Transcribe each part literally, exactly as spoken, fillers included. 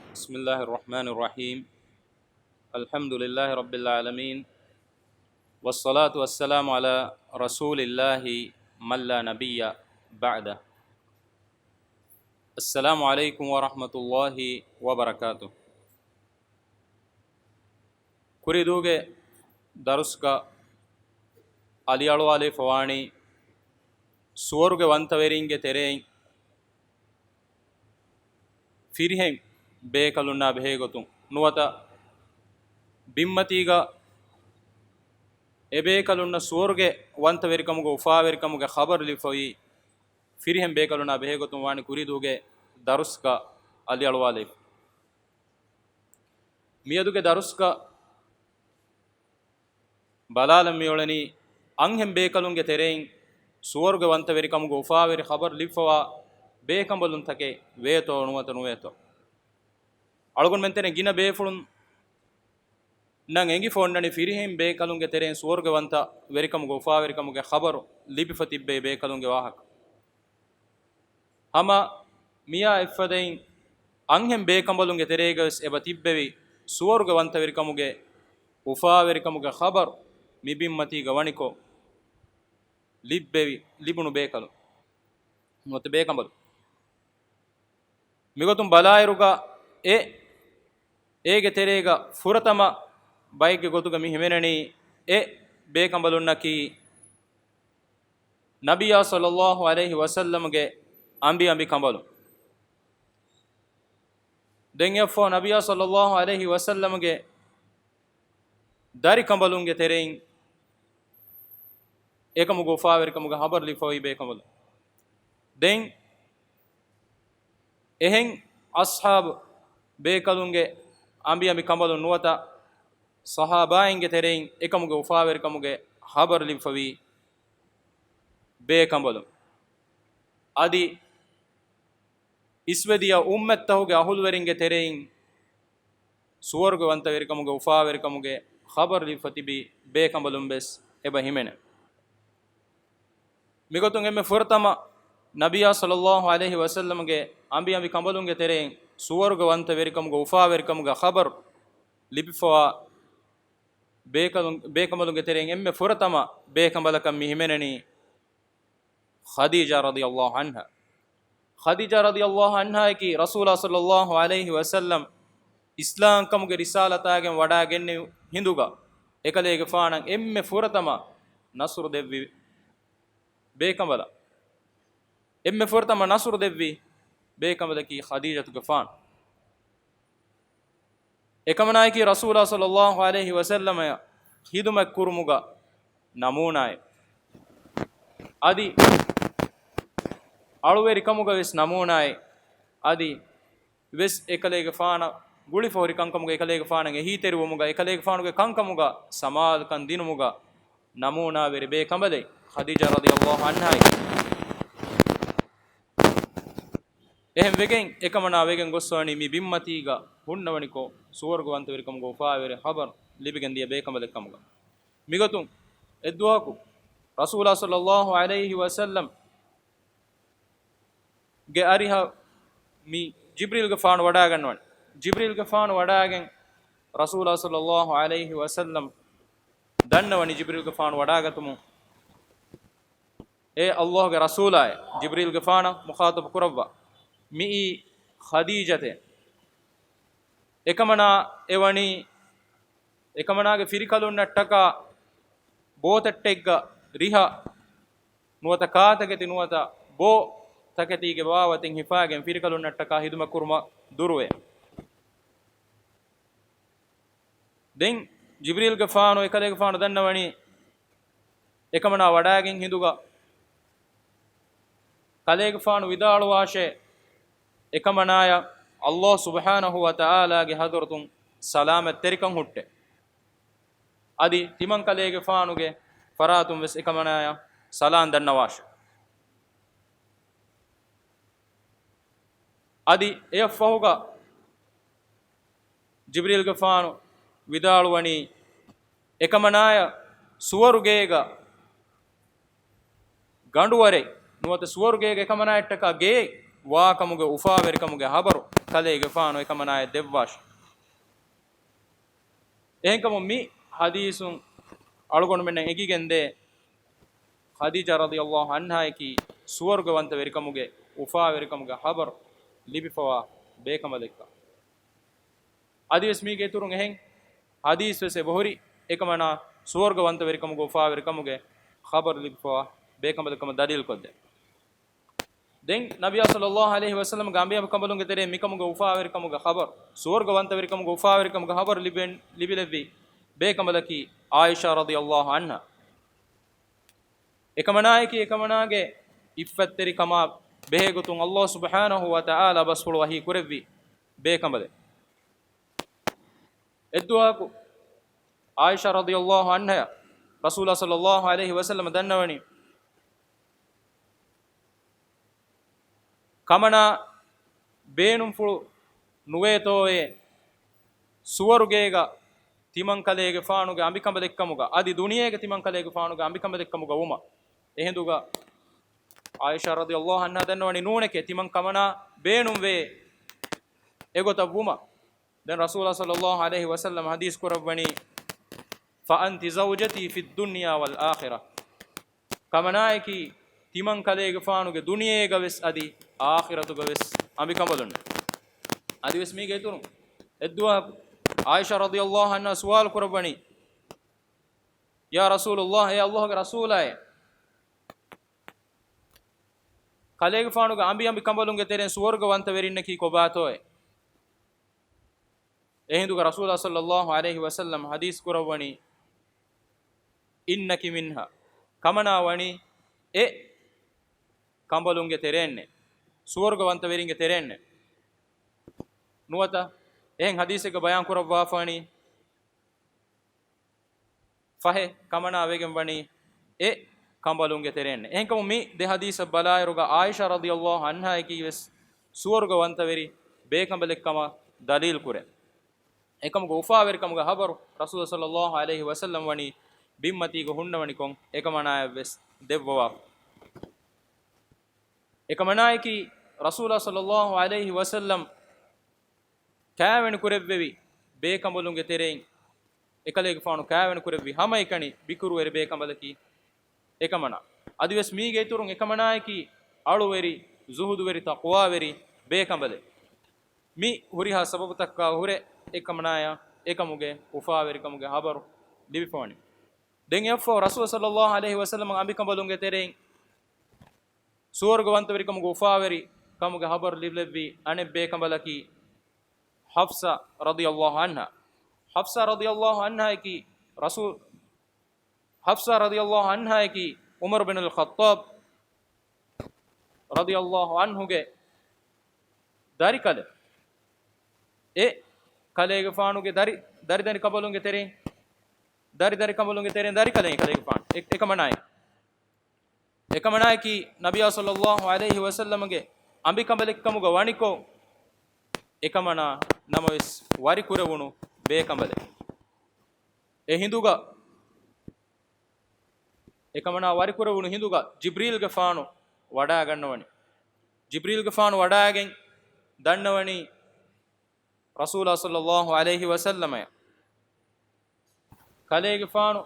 بسم الله الرحمن الرحيم. الحمد لله رب العالمين. والصلاة والسلام على رسول الله من لا نبي بعده. السلام عليكم ورحمة الله وبركاته. ކުރީދޫގެ ދަރުސްގަ އަލިއަޅުވާލެވިފަވާނީ ސުވަރުގެ ވަންތަވެރިންގެ ތެރެއިން ފިރިހެން ބޭކަލުންނާ ބެހޭގޮތުން ނުވަތަ ބިންމަތީގަ އެބޭކަލުންނަށް ސުވަރުގެ ވަންތަވެރިކަމުގެ އުފާވެރިކަމުގެ ޚަބަރު ލިބިފައި ފިރިހެން ބޭކަލުންނާ ބެހޭގޮތުން ވާނީ ކުރީދޫގެ ދަރުސްގަ އަލިއަޅުވާލެވި. މިއަދުގެ ދަރުސްގަ ބަލާލަން މިއުޅެނީ އަންހެން ބޭކަލުންގެ ތެރެއިން ސުވަރުގެ ވަންތަވެރިކަމުގެ އުފާވެރި ޚަބަރު ލިބިފަވާ ބޭކަނބަލުންތަކެއް ވޭތޯ ނުވަތަ ނުވޭތޯ؟ އަޅުގަނޑުމެން ތެރެއިން ގިނަ ބޭފުޅުންނަށް އެނގިފަ އޮންނަނީ ފިރިހެން ބޭކަލުންގެ ތެރެއިން ސުވަރުގެ ވަންތަވެރިކަމުގެ އުފާވެރިކަމުގެ ޚަބަރު ލިބިފަ ތިއްބެވި ބޭކަލުންގެ ވާހަކަ. ހަމަ މިއާ އެއްފަދައިން އަންހެން ބޭކަނބަލުންގެ ތެރޭގަވެސް އެބަ ތިއްބެވި ސުވަރުގެ ވަންތަވެރިކަމުގެ އުފާވެރިކަމުގެ ޚަބަރު މި ބިންމަތީގަ ވަނިކޮށް ލިއްބެވި، ލިބުނު ބޭކަލުން ނުވަތަ ބޭކަނބަލުން. މިގޮތުން ބަލާއިރުގަ އެ، އޭގެ ތެރޭގަ ފުރަތަމަ ބައެއްގެ ގޮތުގަ މި ހިމެނެނީ އެ ބޭކަނބަލުންނަކީ ނަބިއްޔާ ޞައްލައްލާހު ޢަލައިހި ވަސައްލަމްގެ އަނބި އަނބިކަނބަލުން. ދެން އެއަށްފަހު ނަބިއްޔާ ޞައްލައްލާހު ޢަލައިހި ވަސައްލަމްގެ ދަރިކަނބަލުންގެ ތެރެއިން އެކަމުގެ އުފާވެރިކަމުގެ ޚަބަރު ލިބިފައި ބޭކަނބަލުން. ދެން އެހެން އަޞްޙާބު ބޭކަލުންގެ އަނބިއަނބި ކަނބަލުން ނުވަތަ ޞަޙާބާއިންގެ ތެރެއިން އެކަމުގެ އުފާވެރިކަމުގެ ޚަބަރު ލިބިފަވީ ބޭކަނބަލުން. އަދި އިސްވެދިޔަ އުއްމަތްތަކުގެ އަހުލުވެރިންގެ ތެރެއިން ސުވަރުގެ ވަންތަވެރިކަމުގެ އުފާވެރިކަމުގެ ޚަބަރު ލިބިފަ ތިބި ބޭކަނބަލުން ވެސް އެބަ ހިމެނެ. މިގޮތުން އެންމެ ފުރަތަމަ ނަބިއްޔާ ޞައްލައްލާހު ޢަލައިހި ވަސައްލަމްގެ އަނބިއަނބި ކަނބަލުންގެ ތެރެއިން ސުވަރުގެ ވަންތަވެރިކަމުގެ އުފާވެރިކަމުގެ ޚަބަރު ލިބިފަވާ ބޭކަލުން، ބޭކަނބަލުންގެ ތެރެއިން އެންމެ ފުރަތަމަ ބޭކަނބަލަކަށް މި ހިމެނެނީ ޚަދީޖާ ރަޟިޔައްލާހު ޢަންހާ. ޚަދީޖާ ރަޟިޔައްލާހު ޢަންހާއަކީ ރަސޫލާ ޞައްލައްލާހު ޢަލައިހި ވަސައްލަމް އިސްލާމްކަމުގެ ރިސާލަތާގެން ވަޑާގެންނެވި ހިނދުގަ އެކަލޭގެފާނަށް އެންމެ ފުރަތަމަ ނަޞްރު ދެއްވި ބޭކަނބަލަށް، އެންމެ ފުރަތަމަ ނަޞްރު ދެއްވި ބޭކަނބަލަކީ ޚަދީޖަތުގެފާނު. އެކަމަނާއަކީ ރަސޫލާ ޞައްލައްލާހު ޢަލައިހި ވަސައްލަމައަށް ޚިދުމަތް ކުރުމުގަ ނަމޫނާއެއް، އަދި އަޅުވެރިކަމުގަ ވެސް ނަމޫނާއެއް، އަދި ވެސް އެކަލޭގެފާނަށް ގުޅިފަ ހުރި ކަންކަމުގަ، އެކަލޭގެފާނަށް އެހީތެރިވުމުގަ، އެކަލޭގެފާނުގެ ކަންކަމުގަ ސަމާލުކަން ދިނުމުގަ ނަމޫނާވެރި ބޭކަނބަލެއް ޚަދީޖާ ރަޟިޔައްލާހު ޢަންހާއަކީ. އެހެން ވެގެން އެކަމަނާ ވެގެން ގޮއްސަވަނީ މި ބިންމަތީގަ ހުންނަވަނިކޮށް ސުވަރުގެ ވަންތަވެރިކަމުގެ އުފާވެރި ޚަބަރު ލިބިގެން ދިޔަ ބޭކަނބަލެއް ކަމުގަ. މިގޮތުން އެއްދުވަހަކު ރަސޫލާ ޞައްލައްލާހު ޢަލައިހި ވަސައްލަމް ގެ އަރިހަށް މި ޖިބްރީލްގެފާނު ވަޑާގަންނަވަނީ. ޖިބްރީލްގެފާނު ވަޑާގެން ރަސޫލާ ޞައްލައްލާހު ޢަލައިހި ވަސައްލަމް ދަންނަވަނީ ޖިބްރީލްގެފާނު ވަޑާގަތުމުން، އޭ ﷲ ގެ ރަސޫލާއޭ، ޖިބްރީލްގެފާނަށް މުޚާޠަބު ކުރައްވާ، މިއީ ޚަދީޖަތޭ. އެކަމަނާ އެވަނީ، އެކަމަނާގެ ފިރިކަލުންނަށްޓަކާ ބޯތައްޓެއްގަ ރިހަ ނުވަތަ ކާތަކެތި ނުވަތަ ބޯ ތަކެތީގެ ބާވަތެއް ހިފާގެން ފިރިކަލުންނަށްޓަކާ ޚިދުމަތް ކުރުމަށް ދުރުވޭ. ދެން ޖިބްރީލްގެފާނު އެކަލޭގެފާނު ދަންނަވަނީ، އެކަމަނާ ވަޑާގެން ހިނދުގަ ކަލޭގެފާނު ވިދާޅުވާށޭ، އެކަމަނާޔަށް ﷲ ސުބްޙާނަހޫ ވަތަޢާލާގެ ޙަޟްރަތުން ސަލާމަތްތެރިކަން ހުއްޓޭ. އަދި ތިމަންކަލޭގެފާނުގެ ފަރާތުން ވެސް އެކަމަނާޔަށް ސަލާން ދަންނަވާށޭ. އަދި އެއަށްފަހުގަ ޖިބްރީލްގެފާނު ވިދާޅުވަނީ، އެކަމަނާޔަށް ސުވަރުގޭގަ ގަނޑުވަރެއް ނުވަތަ ސުވަރުގޭގަ އެކަމަނާއަށްޓަކާ ގެއެއް ވާކަމުގެ އުފާވެރިކަމުގެ ޚަބަރު ކަލޭގެފާނު އެކަމަނާޔަށް ދެއްވާށި. އެހެންކަމުން މި ޙަދީޘުން އަޅުގަނޑުމެންނަށް އެނގިގެންދޭ، ޚަދީޖާ ރަޟިޔަﷲ ޢަންހާއަކީ ސުވަރުގަވަންތަވެރިކަމުގެ، އުފާވެރިކަމުގެ ޚަބަރު ލިބިފަވާ ބޭކަނބަލެއްކަން. އަދިވެސް މީގެ އިތުރުން އެހެން ޙަދީޘް ވެސް އެބަހުރި، އެކަމަނާ ސުވަރުގަވަންތަވެރިކަމުގެ، އުފާވެރިކަމުގެ ޚަބަރު ލިބިފަވާ ބޭކަނބަލެއްކަމަށް ދަލީލުކޮށްދޭ. ދެން ނަބިއްޔާ ޞައްލަﷲ ޢަލައިހި ވަސައްލަމްގެ އަނބި ކަނބަލުންގެ ތެރެއިން މިކަމުގެ އުފާވެރިކަމުގެ ޚަބަރު، ސުވަރުގަވަންތަވެރިކަމުގެ އުފާވެރިކަމުގެ ޚަބަރު ލިބެން، ލިބިލެއްވި ބޭކަނބަލަކީ ޢާއިޝާ ރަޟިޔަﷲ ޢަންހާ. އެކަމަނާއަކީ އެކަމަނާގެ ޢިއްފަތްތެރިކަމާ ބެހޭގޮތުން ﷲ ސުބްޙާނަހޫ ވަތަޢާލާ ބަސްފުޅު ވަޙީ ކުރެއްވި ބޭކަނބަލެއް. އެއްދުވަހަކު ޢާއިޝާ ރަޟިޔަﷲ ޢަންހާ ރަސޫލާ ޞައްލަﷲ ޢަލައިހި ވަސައްލަމަ ދަންނަވަނީ، ކަމަނާ ބޭނުންފުޅު ނުވޭތޯއޭ ސުވަރުގޭގަ ތިމަންކަލޭގެފާނުގެ އަނބިކަނބަލެއްކަމުގަ، އަދި ދުނިޔޭގަ ތިމަންކަލޭގެފާނުގެ އަނބިކަނބަލެއްކަމުގަ ވުމަށް. އެހިނދުގަ ޢާއިޝާ ރަޟިޔަﷲ ޢަންހާ ދަންނަވަނީ، ނޫނެކޭ، ތިމަން ކަމަނާ ބޭނުންވޭ އެގޮތަށް ވުމަށް. ދެން ރަސޫލާ ޞައްލަﷲ ޢަލައިހި ވަސައްލަމަ ޙަދީޘް ކުރައްވަނީ، فأنت زوجتي في الدنيا والآخرة. ކަމަނާއަކީ، ތިމަން ކަލޭގެފާނުގެ ދުނިޔޭގަ ވެސް އަދި އާޚިރަތުގަ ވެސް އަނބިކަނބަލުން. އަދިވެސް މީގެ އިތުރުން އެއްދުވަހަކު ޢާއިޝާ ރަޟިޔަﷲ ޢަންހާ ސުވާލު ކުރައްވަނީ، يا رسول الله، އޭ ﷲގެ ރަސޫލާއޭ، ކަލޭގެފާނުގެ އަނބި އަނބިކަނބަލުންގެ ތެރެއިން ސުވަރުގަވަންތަވެރިންނަކީ ކޮބާތޯއޭ؟ އެހިނދުގަ ރަސޫލާ ޞައްލަﷲ ޢަލައިހި ވަސައްލަމަ ޙަދީޘް ކުރައްވަނީ، إنك منها، ކަމަނާ ވަނީ އެ ކަނބަލުންގެ ތެރޭންނޭ، ސުވަރުގަވަންތަވެރިންގެ ތެރޭންނޭ. ނުވަތަ އެހެން ޙަދީޘެއްގަ ބަޔާން ކުރައްވާފާނީ، ފަހެ ކަމަނާ ވެގެން ވަނީ އެ ކަނބަލުންގެ ތެރޭންނޭ. އެހެންކަމުން މި ދެ ޙަދީޘަށް ބަލާއިރުގަ ޢާއިޝާ ރަޟިޔަﷲ ޢަންހާއަކީ ވެސް ސުވަރުގަވަންތަވެރި ބޭކަނބަލެއްކަމަށް ދަލީލު ކުރޭ. އެކަމުގެ އުފާވެރިކަމުގެ ޚަބަރު ރަސޫލާ ޞައްލަﷲ ޢަލައިހި ވަސައްލަމަ ވަނީ ބިންމަތީގަ ހުންނަވަނިކޮށް އެކަމަނާޔަށް ވެސް ދެއްވަވާފަ. އެކަމަނާއަކީ ރަސޫލާ ޞައްލަﷲ ޢަލައިހި ވަސައްލަމަ ކާވެނި ކުރެއްވެވި ބޭކަނބަލުންގެ ތެރެއިން އެކަލޭގެފާނު ކާވެނި ކުރެއްވި ހަމައެކަނި ބިކުރުވެރި ބޭކަނބަލަކީ އެކަމަނާ. އަދިވެސް މީގެ އިތުރުން އެކަމަނާއަކީ އަޅުވެރި، ޒުހުދުވެރި، ތަޤްވާވެރި ބޭކަނބަލެއް. މި ހުރިހާ ސަބަބުތަކާ ހުރެ އެކަމަނާޔަށް އެކަމުގެ އުފާވެރިކަމުގެ ޚަބަރު ލިބިފަވަނީ. ދެން އެއަށްފަހު ރަސޫލު ޞައްލަﷲ ޢަލައިހި ވަސައްލަމަ އަނބިކަނބަލުންގެ ތެރެއިން ސުވަރުގަވަންތަވެރިކަމުގެ އުފާވެރި ކަމުގެ ޚަބަރު ލިބިލެއްވި އަނެއް ބޭކަނބަލަކީ ޙަފްޞާ ރަޟިޔަﷲ ޢަންހާ. ޙަފްޞާ ރަޟިޔަﷲ ޢަންހާއަކީ ރަސޫލު، ޙަފްޞާ ރަޟިޔަﷲ ޢަންހާއަކީ ޢުމަރު ބިނުލް ޚައްޠާބް ރަޟިޔަﷲ ޢަންހުގެ ދަރިކަލެއް. އެ ކަލޭގެފާނުގެ ދަރި، ދަރިދަރިކަނބަލުންގެ ތެރެއިން، ދަރިދަރިކަނބަލުންގެ ތެރެއިން ދަރިކަލެއް ކަލޭގެފާނު. އެ، އެކަމަނާއެކީ. އެކަމަނާއަކީ ނަބިއްޔާ ޞައްލަﷲ ޢަލައިހި ވަސައްލަމަގެ އަނބިކަނބަލެއްކަމުގަ ވަނިކޮށް، އެކަމަނާ ނަމަވެސް ވަރިކުރެވުނު ބޭކަނބަލެއް. އެ ހިނދުގަ، އެކަމަނާ ވަރިކުރެވުނު ހިނދުގަ ޖިބްރީލްގެފާނު ވަޑާގަންނަވަނީ. ޖިބްރީލްގެފާނު ވަޑާގެން ދަންނަވަނީ، ރަސޫލާ ޞައްލަﷲ ޢަލައިހި ވަސައްލަމަޔަށް ކަލޭގެފާނު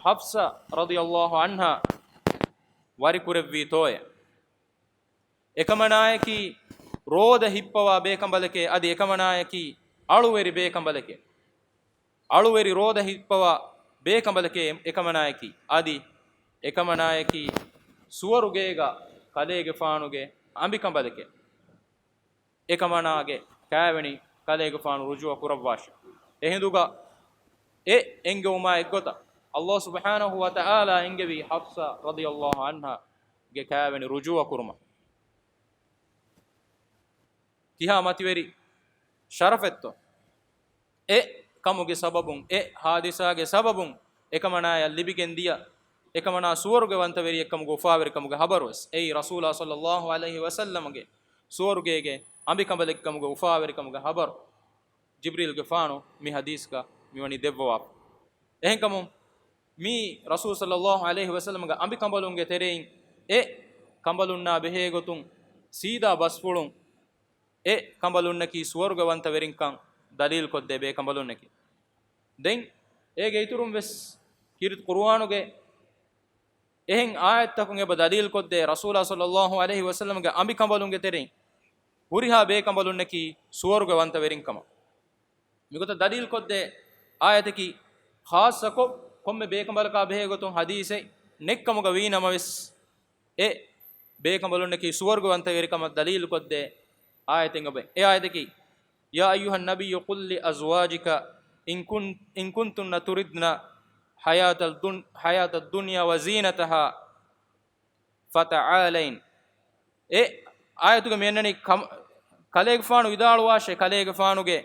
ޙަފްޞާ ރަޟިޔަﷲ ޢަންހާ ވަރިކުރެއްވީތޯއޭ؟ އެކަމަނާއަކީ ރޯދަ ހިއްޕަވާ ބޭކަނބަލެކޭ، އަދި އެކަމަނާއަކީ އަޅުވެރި ބޭކަނބަލެކޭ. އަޅުވެރި ރޯދަ ހިއްޕަވާ ބޭކަނބަލެކޭ އެކަމަނާއަކީ. އަދި އެކަމަނާއަކީ ސުވަރުގޭގަ ކަލޭގެފާނުގެ އަނބިކަނބަލެކޭ. އެކަމަނާގެ ކާވެނި ކަލޭގެފާނު ރުޖޫޢަ ކުރައްވާށި. އެހިނދުގަ އެ އެންގެވުމާ އެއްގޮތަށް، ﷲ ސުބްޙާނަހޫ ވަތަޢާލާ އެންގެވީ ޙަފްޞާ ރަޟިޔަﷲ ޢަންހާގެ ކާވެނި ރުޖޫޢަ ކުރުމަށް. ކިހާ މަތިވެރި ޝަރަފެއްތޯ؟ އެ ކަމުގެ ސަބަބުން، އެ ޙާދިސާގެ ސަބަބުން އެކަމަނާޔަށް ލިބިގެން ދިޔަ، އެކަމަނާ ސުވަރުގަވަންތަވެރިއެއްކަމުގެ އުފާވެރިކަމުގެ ޚަބަރުވެސް، އެއީ ރަސޫލާ ޞައްލަﷲ ޢަލައިހި ވަސައްލަމަގެ ސުވަރުގޭގެ އަނބިކަނބަލެއްކަމުގެ އުފާވެރިކަމުގެ ޚަބަރު ޖިބްރީލްގެފާނު މި ޙަދީޘްގަ މިވަނީ ދެއްވަވާފަ. އެހެންކަމުން މީ ރަސޫލު ޞައްލަﷲ ޢަލައިހި ވަސައްލަމަގެ އަނބިކަނބަލުންގެ ތެރެއިން އެ ކަނބަލުންނާ ބެހޭގޮތުން ސީދާ ބަސްފުޅުން އެ ކަނބަލުންނަކީ ސުވަރުގަވަންތަވެރިންކަން ދަލީލުކޮށްދޭ ބޭކަނބަލުންނަކީ. ދެން އޭގެ އިތުރުން ވެސް ކީރިތި ޤުރުއާނުގެ އެހެން އާޔަތްތަކުން އެބަ ދަލީލުކޮށްދޭ ރަސޫލާ ޞައްލައްލާހު ޢަލައިހި ވަސައްލަމްގެ އަނބިކަނބަލުންގެ ތެރެއިން ހުރިހާ ބޭކަނބަލުންނަކީ ސުވަރުގަވަންތަވެރިންކަމަށް. މިގޮތަށް ދަލީލުކޮށްދޭ އާޔަތަކީ ޚާއްޞަކޮށް ކޮންމެ ބޭކަނބަލަކާ ބެހޭގޮތުން ޙަދީޘެއް ނެތްކަމުގަ ވީނަމަވެސް، އެ ބޭކަނބަލުންނަކީ ސުވަރުގަވަންތަވެރިކަމަށް ދަލީލުކޮށްދޭ އާޔަތެއް އެބަ. އެ އާޔަތަކީ، يا أيها النبي قل لأزواجك إن كن، إن كنتن تردن الحياة الدن، الحياة الدنيا وزينتها فتعالين. އެ އާޔަތުގަ މިއަންނަނީ ކަމ-، ކަލޭގެފާނު ވިދާޅުވާށޭ، ކަލޭގެފާނުގެ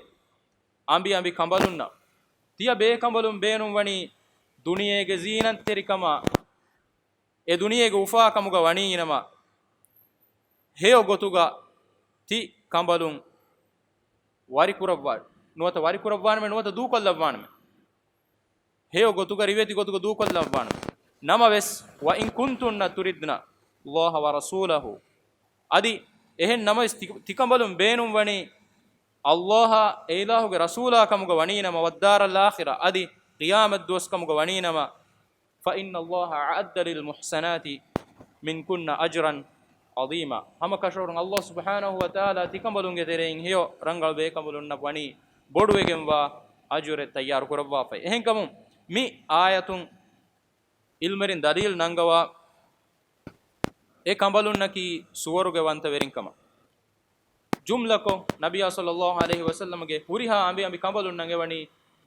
އަނބި އަނބި ކަނބަލުންނަށް، ތިޔަ ބޭކަނބަލުން ބޭނުންވަނީ ދުނިޔޭގެ ޒީނަތްތެރިކަމާ، އެ ދުނިޔޭގެ އުފާކަމުގަ ވަނީނަމަ، ހެޔޮ ގޮތުގަ ތި ކަނބަލުން ވަރިކުރައްވާ، ނުވަތަ ވަރިކުރައްވާނަމޭ، ނުވަތަ ދޫކޮށްލައްވާނަމޭ. ހެޔޮ ގޮތުގަ، ރިވެތި ގޮތުގަ ދޫކޮށްލައްވާނަމޭ. ނަމަވެސް، وإن كنتن تردن الله ورسوله، އަދި އެހެން ނަމަވެސް ތި، ތިކަނބަލުން ބޭނުންވަނީ ﷲ އާ އެ އިލާހުގެ ރަސޫލާ ކަމުގަ ވަނީނަމަ، والدار الآخرة، އަދި ޤިޔާމަތް ދުވަސް ކަމުގަ ވަނީނަމަ، فإن الله أعد للمحسنات منكن أجرا عظيما. ހަމަކަށަވަރުން ﷲ ސުބްޙާނަހޫ ވަތަޢާލާ ތިކަނބަލުންގެ ތެރެއިން ހެޔޮ ރަނގަޅު ބޭކަނބަލުންނަށް ވަނީ ބޮޑުވެގެންވާ އަޖުރެއް ތައްޔާރު ކުރައްވާފައި. އެހެންކަމުން މި އާޔަތުން ޢިލްމުވެރިން ދަލީލު ނަންގަވާ އެ ކަނބަލުންނަކީ ސުވަރުގަވަންތަވެރިން ކަމަށް. ޖުމްލަކޮށް، ނަބިއްޔާ ޞައްލައްލާހު ޢަލައިހި ވަސައްލަމްގެ ހުރިހާ އަނބި އަނބި ކަނބަލުންނަށް އެވަނީ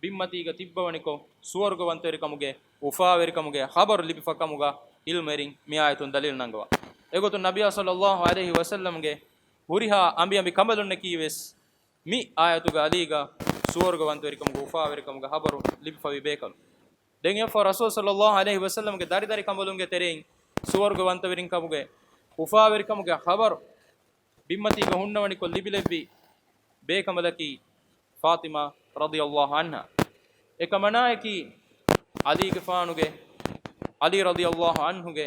ބިންމަތީގަ ތިއްބަވަނިކޮށް، ސުވަރުގަވަންތަވެރިކަމުގެ، އުފާވެރިކަމުގެ ޚަބަރު ލިބިފަ ކަމުގަ ޢިލްމުވެރިން މި އާޔަތުން ދަލީލު ނަންގަވާ. އެގޮތުން ނަބިއްޔާ ޞައްލައްލާހު ޢަލައިހި ވަސައްލަމްގެ ހުރިހާ އަނބި އަނބި ކަނބަލުންނަކީ ވެސް މި އާޔަތުގެ އަލީގަ ސުވަރުގަވަންތަވެރިކަމުގެ، އުފާވެރިކަމުގެ ޚަބަރު ލިބިފަވި ބޭކަލުން. ދެން އެއަށްފަހު ރަސޫލު ޞައްލައްލާހު ޢަލައިހި ވަސައްލަމްގެ ދަރިދަރި ކަނބަލުންގެ ތެރެއިން ސުވަރުގަވަންތަވެރިންކަމުގެ، އުފާވެރިކަމުގެ ޚަބަރު ބިންމަތީގަ ހުންނަވަނިކޮށް ލިބިލެއްވި ބޭކަނބަލަކީ ފާޠިމާ ރަޟިޔައްލާހު ޢަންހާ. އެކަމަނާއަކީ ޢަލީގެފާނުގެ، ޢަލީ ރަޟިޔައްލާހު ޢަންހުގެ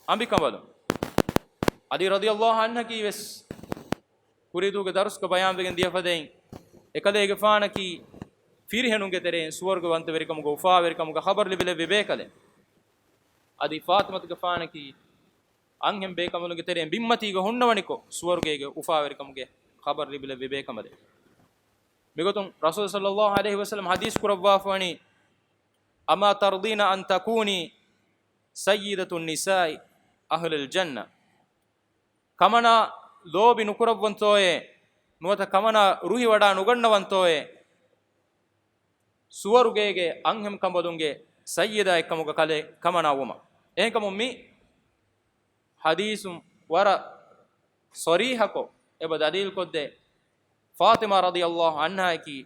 އަނބިކަނބަލުން. ޢަލީ ރަޟިޔައްލާހު ޢަންހަކީ ވެސް ކުރީދޫގެ ދަރުސްގަ ބަޔާންވެގެން ދިޔަފަދައިން، އެކަލޭގެފާނަކީ ފިރިހެނުންގެ ތެރެއިން ސުވަރުގަވަންތަވެރިކަމުގެ، އުފާވެރިކަމުގެ ޚަބަރު ލިބިލެއްވި ބޭކަލެއް. އަދި ފާޠިމަތުގެފާނަކީ އަންހެން ބޭކަނބަލުންގެ ތެރެއިން ބިންމަތީގަ ހުންނަވަނިކޮށް، ސުވަރުގޭގެ އުފާވެރިކަމުގެ ޚަބަރު ލިބިލެއްވި ބޭކަނބަލެއް. މިގޮތުން ރަސޫލު ޞައްލައްލާހު ޢަލައިހި ވަސައްލަމް ޙަދީޘް ކުރައްވާފަވަނީ، أما ترضين أن تكوني سيدة نساء أهل الجنة؟ ކަމަނާ ލޯބި ނުކުރައްވަންތޯއޭ؟ ނުވަތަ ކަމަނާ ރުހިވަޑާ ނުގަންނަވަންތޯއޭ؟ ސުވަރުގޭގެ އަންހެން ކަނބަލުންގެ ސައްޔިދާއެއްކަމުގަ ކަލޭ ކަމަނާ ވުމަށް. އެހެންކަމުން މި ޙަދީޘުން ވަރަށް ޞަރީޙަކޮށް އެބަ ދަލީލުކޮށްދޭ، ފާޠިމާ ރަޟިޔައްލާހު ޢަންހާއަކީ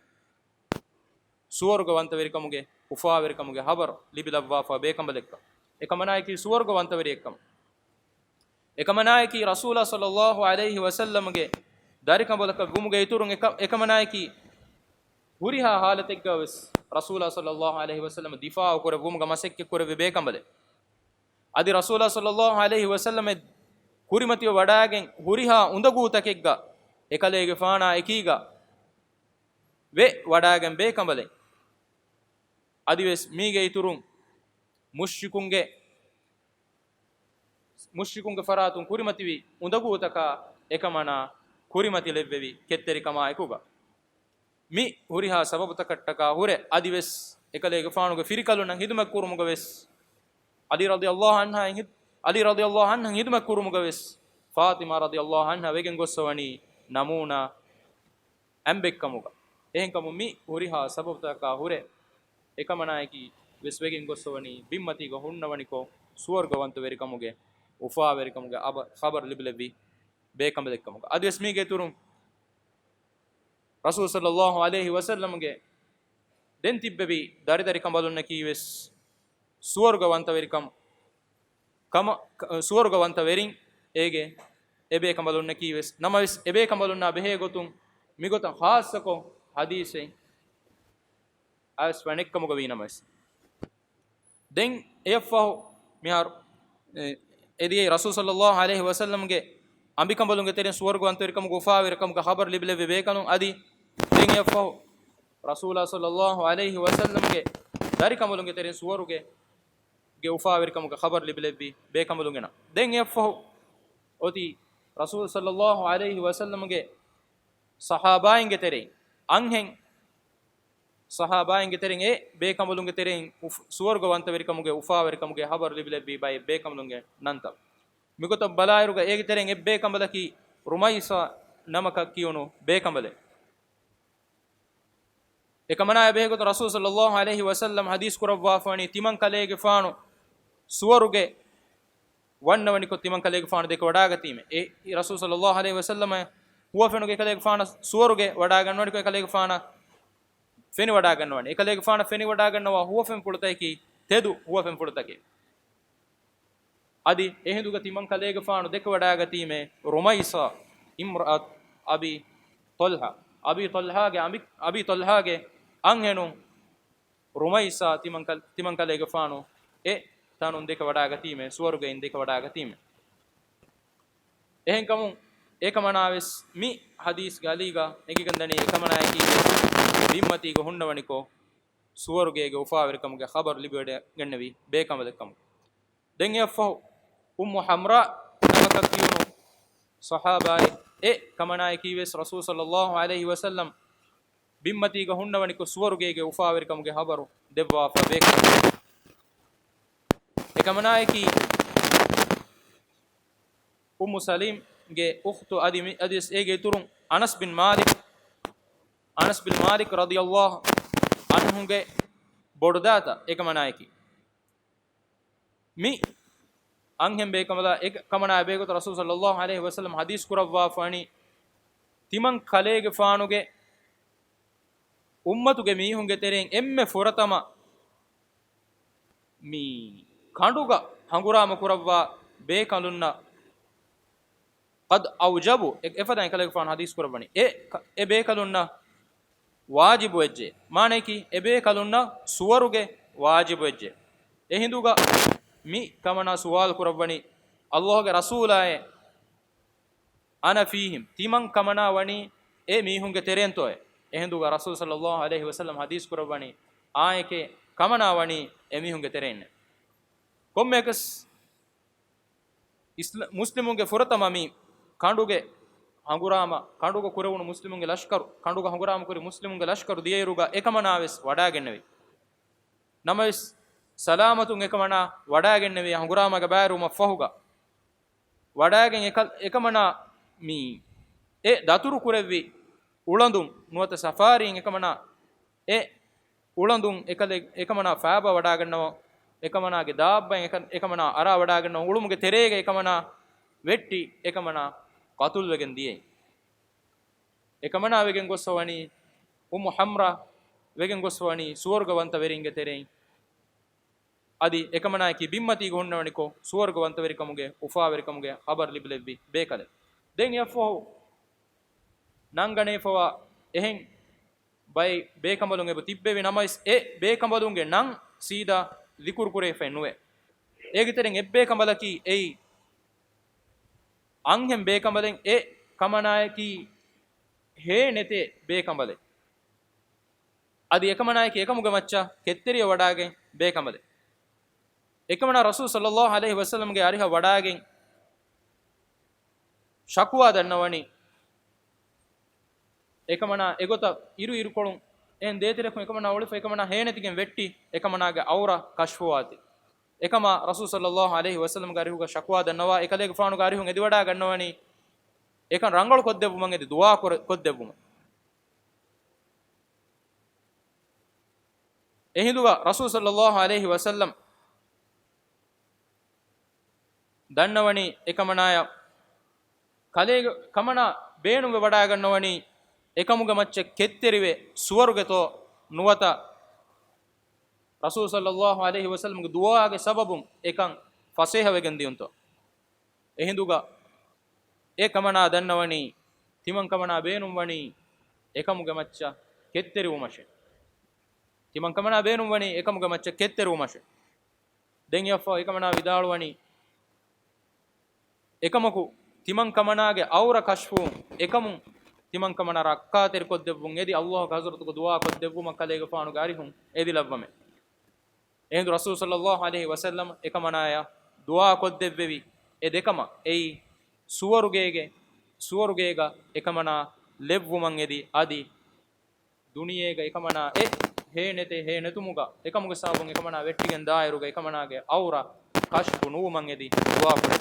ސުވަރުގަވަންތަވެރިކަމުގެ، އުފާވެރިކަމުގެ ޚަބަރު ލިބިލައްވާފަ ބޭކަނބަލެއްކަން. އެކަމަނާއަކީ ސުވަރުގަވަންތަވެރިއެއްކަން. އެކަމަނާއަކީ ރަސޫލާ ޞައްލައްލާހު ޢަލައިހި ވަސައްލަމްގެ ދަރިކަނބަލަކަށް ވުމުގެ އިތުރުން އެކަ-، އެކަމަނާއަކީ ހުރިހާ ޙާލަތެއްގަ ވެސް ރަސޫލާ ޞައްލައްލާހު ޢަލައިހި ވަސައްލަމަ ދިފާޢު ކުރެއްވުމުގަ މަސައްކަތް ކުރެއްވި ބޭކަނބަލެއް. އަދި ރަސޫލާ ޞައްލައްލާހު ޢަލައިހި ވަސައްލަމަށް ކުރިމަތިވެ ވަޑާގެން ހުރިހާ އުނދަގޫތަކެއްގަ އެކަލޭގެފާނާ އެކީގަ ވެ ވަޑާގެން ބޭކަނބަލެއް. އަދިވެސް މީގެ އިތުރުން މުޝްރިކުންގެ، މުޝްރިކުންގެ ފަރާތުން ކުރިމަތިވި އުނދަގޫތަކާ އެކަމަނާ ކުރިމަތިލެއްވެވި ކެތްތެރިކަމާ އެކުގަ. މި ހުރިހާ ސަބަބުތަކަށްޓަކާ ހުރެ އަދިވެސް އެކަލޭގެފާނުގެ ފިރިކަލުންނަށް ޚިދުމަތްކުރުމުގަ ވެސް ޢަލީ ރަޟިޔައްލާހު ޢަންހާ ހި-، ޢަލީ ރަޟިޔައްލާހު ޢަންހަށް ޚިދުމަތްކުރުމުގަ ވެސް ފާޠިމާ ރަޟިޔައްލާހު ޢަންހާ ވެގެން ގޮއްސަވަނީ ނަމޫނާ އަނބެއްކަމުގަ. އެހެންކަމުން މި ހުރިހާ ސަބަބުތަކާ ހުރެ އެކަމަނާއަކީ ވެސް ވެގެން ގޮއްސަވަނީ ބިންމަތީގަ ހުންނަވަނިކޮށް ސުވަރުގަވަންތަވެރިކަމުގެ، އުފާވެރިކަމުގެ އަބަ-، ޚަބަރު ލިބިލެއްވި ބޭކަނބަލެއްކަމުގަ. އަދިވެސް މީގެ އިތުރުން ރަސޫލު ޞައްލައްލާހު ޢަލައިހި ވަސައްލަމްގެ ދެން ތިއްބެވި ދަރިދަރި ކަނބަލުންނަކީ ވެސް ސުވަރުގަވަންތަވެރިކަމު، ކަމަ-، ކަ-، ސުވަރުގަވަންތަވެރިން އޭގެ އެބޭކަނބަލުންނަކީ ވެސް. ނަމަވެސް އެބޭކަނބަލުންނާ ބެހޭ ގޮތުން މިގޮތަށް ޚާއްޞަކޮށް ޙަދީޘެއް އަވެސް ވަނެއްކަމުގަ ވީނަމަވެސް. ދެން އެއަށްފަހު މިހާރު، އެ، އެދިޔައީ ރަސޫލު ޞައްލައްލާހު ޢަލައިހި ވަސައްލަމްގެ އަނބިކަނބަލުންގެ ތެރެއިން ސުވަރުގެ ވަންތަވެރިކަމުގެ އުފާވެރިކަމުގެ ޚަބަރު ލިބިލެއްވި ބޭކަލުން އަދި ދެން އެއަށްފަހު ރަސޫލާ ޞައްލައްލާހު ޢަލައިހި ވަސައްލަމްގެ ދަރިކަނބަލުންގެ ތެރެއިން ސުވަރުގެ ގެ އުފާވެރިކަމުގެ ޚަބަރު ލިބިލެއްވި ބޭކަނބަލުންގެ ނަން. ދެން އެއަށްފަހު އޮތީ ރަސޫލު ޞައްލައްލާހު ޢަލައިހި ވަސައްލަމްގެ ޞަޙާބާއިންގެ ތެރެއިން އަންހެން ޞަޙާބާއިންގެ ތެރެއިން އެ ބޭކަނބަލުންގެ ތެރެއިން އުފް-، ސުވަރުގެ ވަންތަވެރިކަމުގެ އުފާވެރިކަމުގެ ޚަބަރު ލިބިލެއްވި ބައެއް ބޭކަނބަލުންގެ ނަންތައް. މިގޮތަށް ބަލާއިރުގަ އޭގެ ތެރެއިން އެއްބޭކަނބަލަކީ ރުމައިސާ ނަމަކަށް ކިޔުނު ބޭކަނބަލެއް. އެކަމަނާއާ ބެހޭގޮތުން ރަސޫލު ޞައްލައްލާހު ޢަލައިހި ވަސައްލަމް ޙަދީޘް ކުރައްވާފަވަނީ، ތިމަންކަލޭގެފާނު ސުވަރުގެ ވަންނަވަނިކޮށް ތިމަންކަލޭގެފާނު ދެކެ ވަޑާގަތީމެ. އެ ރަސޫލު ޞައްލައްލާހު ޢަލައިހި ވަސައްލަމަށް ހުވަފެނުގެ އެކަލޭގެފާނަށް ސުވަރުގެ ވަޑާގަންނަވަނިކޮށް އެކަލޭގެފާނަށް ފެނިވަޑާގަންނަވަނީ. އެކަލޭގެފާނަށް ފެނިވަޑާގަންނަވާ ހުވަފެންފުޅުތަކަކީ ތެދު ހުވަފެންފުޅުތަކެއް. އަދި އެހިނދުގަ ތިމަންކަލޭގެފާނު ދެކެވަޑާގަތީމެ ރުމައިސާ އިމްރައަތު އަބީ ޠަލްޙާ. އަބީ ޠަލްޙާގެ އަނބި-، އަބީ ޠަލްޙާގެ އަންހެނުން ރުމައިސާ ތިމަންކަލް-، ތިމަންކަލޭގެފާނު އެ ތަނުން ދެކެވަޑާގަތީމެ، ސުވަރުގެއިން ދެކެވަޑާގަތީމެ. އެހެންކަމުން އެކަމަނާވެސް މި ޙަދީޘްގެ އަލީގަ އެނގިގެންދަނީ އެކަމަނާއަކީ ބިންމަތީގަ ހުންނަވަނިކޮށް ސުވަރުގޭގެ އުފާވެރިކަމުގެ ޚަބަރު ލިބިވަޑައިގެންނެވި ބޭކަނބަލެއްކަމުގަ. ދެން އެއަށްފަހު އުއްމު ޙަމްރާ ނަމަކަށް ކިޔުނު ޞަޙާބާއެއް އެ ކަމަނާއަކީވެސް ރަސޫލު ޞައްލައްލާހު ޢަލައިހި ވަސައްލަމް ބިންމަތީގަ ހުންނަވަނިކޮށް ސުވަރުގޭގެ އުފާވެރިކަމުގެ ޚަބަރު ދެއްވާފަ ބޭކަލެއް. އެކަމަނާއަކީ އުއްމު ސަލީމްގެ އުޚްތު އަދި މި-، އަދިވެސް އޭގެ އިތުރުން އަނަސް ބިން މާލިކް، އަނަސް ބިން މާލިކް ރަޟިޔައްލާހު ޢަންހުގެ ބޮޑުދާތަ އެކަމަނާއަކީ. މި އަންހެން ބޭކަނބަލާ އެ ކަމަނާ ބެހޭގޮތަށް ރަސޫލު ޞައްލައްލާހު ޢަލައިހި ވަސައްލަމް ޙަދީޘް ކުރައްވާފަވަނީ، ތިމަން ކަލޭގެފާނުގެ އުއްމަތުގެ މީހުންގެ ތެރެއިން އެންމެ ފުރަތަމަ މި ކަނޑުގަ ހަނގުރާމަ ކުރައްވާ ބޭކަލުންނަށް ޤަދް އައުޖަބު، އެ-، އެފަދައިން ކަލޭގެފާނު ޙަދީޘް ކުރައްވަނީ، އެ ކަ-، އެ ބޭކަލުންނަށް ވާޖިބު ވެއްޖެ. މާނައަކީ، އެ ބޭކަލުންނަށް ސުވަރުގެ ވާޖިބު ވެއްޖެ. އެހިނދުގަ މި ކަމަނާ ސުވާލު ކުރައްވަނީ، ﷲ ގެ ރަސޫލާއޭ، އަނަ ފީހިމް، ތިމަން ކަމަނާ ވަނީ އެ މީހުންގެ ތެރޭންތޯއޭ؟ އެހިނދުގަ ރަސޫލު ޞައްލައްލާހު ޢަލައިހި ވަސައްލަމް ޙަދީޘް ކުރައްވަނީ، އާނއެކޭ، ކަމަނާ ވަނީ އެ މީހުންގެ ތެރޭންނޭ. ކޮންމެއަކަސް އިސްލާ-، މުސްލިމުންގެ ފުރަތަމަ މި ކަނޑުގެ ހަނގުރާމަ، ކަނޑުގަ ކުރެވުނު މުސްލިމުންގެ ލަޝްކަރު، ކަނޑުގަ ހަނގުރާމަ ކުރި މުސްލިމުންގެ ލަޝްކަރު ދިޔައިރުގަ އެކަމަނާވެސް ވަޑާގެންނެވި. ނަމަވެސް، ސަލާމަތުން އެކަމަނާ ވަޑާގެންނެވި ހަނގުރާމަގަ ބައިވެރިވުމަށްފަހުގަ، ވަޑާގެން އެކަ-، އެކަމަނާ މި އެ ދަތުރު ކުރެއްވި އުޅަނދުން ނުވަތަ ސަފާރީން އެކަމަނާ އެ އުޅަނދުން އެކަލެ-، އެކަމަނާ ފާބަ ވަޑާގަންނަވަ، އެކަމަނާގެ ދާއްބައިން އެކަ-، އެކަމަނާ އަރާ ވަޑާގަންނަވަ، އުޅުމުގެ ތެރޭގަ އެކަމަނާ ވެއްޓި، އެކަމަނާ ޤަތުލުވެގެން ދިޔައީ. އެކަމަނާ ވެގެން ގޮއްސަ ވަނީ އުއްމު ޙަމްރާ ވެގެން ގޮއްސަ ވަނީ ސުވަރުގަ ވަންތަވެރިންގެ ތެރެއިން. އަދި އެކަމަނާއަކީ ބިންމަތީގަ ހުންނަވަނިކޮށް، ސުވަރުގަ ވަންތަވެރިކަމުގެ އުފާވެރިކަމުގެ ޚަބަރު ލިބިލެއްވި ބޭކަލެއް. ދެން އެއަށްފަހު ނަންގަނެފަވާ އެހެން ބައެއް ބޭކަނބަލުން އެބަ ތިއްބެވި ނަމަވެސް، އެ ބޭކަނބަލުންގެ ނަން ސީދާ ޛިކުރު ކުރެވިފައެއް ނުވޭ. އޭގެ ތެރެއިން އެއްބޭކަނބަލަކީ އެއީ އަންހެން ބޭކަނބަލެއް، އެ ކަމަނާއަކީ ހޭ ނެތޭ ބޭކަނބަލެއް. އަދި އެކަމަނާއަކީ އެކަމުގެ މައްޗަށް ކެތްތެރިވެ ވަޑާގެން ބޭކަނބަލެއް. އެކަމަނާ ރަސޫލު ޞައްލައްލާހު ޢަލައިހި ވަސައްލަމްގެ އަރިހަށް ވަޑާގެން ޝަކުވާ ދަންނަވަނީ، އެކަމަނާ އެގޮތަށް އިރު އިރުކޮޅުން އެހެން ދޭތެރެކުން އެކަމަނާ އުޅިފަ އެކަމަނާ ހޭނެތިގެން ވެއްޓި އެކަމަނާގެ އައުރާ ކަޝްފުވާތީ. އެކަމާ ރަސޫލު ޞައްލައްލާހު ޢަލައިހި ވަސައްލަމްގެ އަރިހުގަ ޝަކުވާ ދަންނަވާ އެކަލޭގެފާނުގެ އަރިހުން އެދިވަޑާ ގަންނަވަނީ އެކަން ރަނގަޅު ކޮށްދެއްވުމަށް އެދި ދުޢާ ކުރެ-، ކޮށްދެއްވުމަށް. އެހިނދުގަ ރަސޫލު ޞައްލައްލާހު ޢަލައިހި ވަސައްލަމް ދަންނަވަނީ އެކަމަނާޔަށް ކަލޭގެ ކަމަނާ ބޭނުންވެ ވަޑާގަންނަވަނީ އެކަމުގެ މައްޗަށް ކެތްތެރިވެ ސުވަރުގެތޯ ނުވަތަ ރަސޫލު ޞައްލައްލާހު ޢަލައިހި ވަސައްލަމްގެ ދުޢާގެ ސަބަބުން އެކަން ފަސޭހަވެގެން ދިޔުންތޯ. އެހިނދުގަ އެ ކަމަނާ ދަންނަވަނީ ތިމަން ކަމަނާ ބޭނުންވަނީ އެކަމުގެ މައްޗަށް ކެތްތެރިވުމަށެ. ތިމަން ކަމަނާ ބޭނުންވަނީ އެކަމުގެ މައްޗަށް ކެތްތެރިވުމަށެ. ދެން އެއަށްފަހު އެކަމަނާ ވިދާޅުވަނީ، އެކަމަކު ތިމަން ކަމަނާގެ އައުރަ ކަޝްފުވުން އެކަމުން ތިމަން ކަމަނާ ރައްކާތެރިކޮށްދެއްވުން އެދި، އައްލާހުގެ ޙަޟްރަތުގަ ދުޢާ ކޮށްދެއްވުމަށް ކަލޭގެފާނުގެ އަރިހުން އެދިލައްވަމެ. އެހިނދު ރަސޫލު ޞައްލައްލާހު ޢަލައިހި ވަސައްލަމަ އެކަމަނާޔަށް ދުޢާ ކޮށްދެއްވެވި އެ ދެކަމަށް އެއީ ސުވަރުގޭގެ، ސުވަރުގޭގަ އެކަމަނާ ލެއްވުމަށް އެދި، އަދި ދުނިޔޭގަ އެކަމަނާ އެ ހޭނެތޭ ހޭނެތުމުގަ އެކަމުގެ ސަބަބުން އެކަމަނާ ވެއްޓިގެން ދާއިރުގަ އެކަމަނާގެ އައުރަ ކަޝްފު ނުވުމަށް އެދި ދުޢާ ކުރޭ.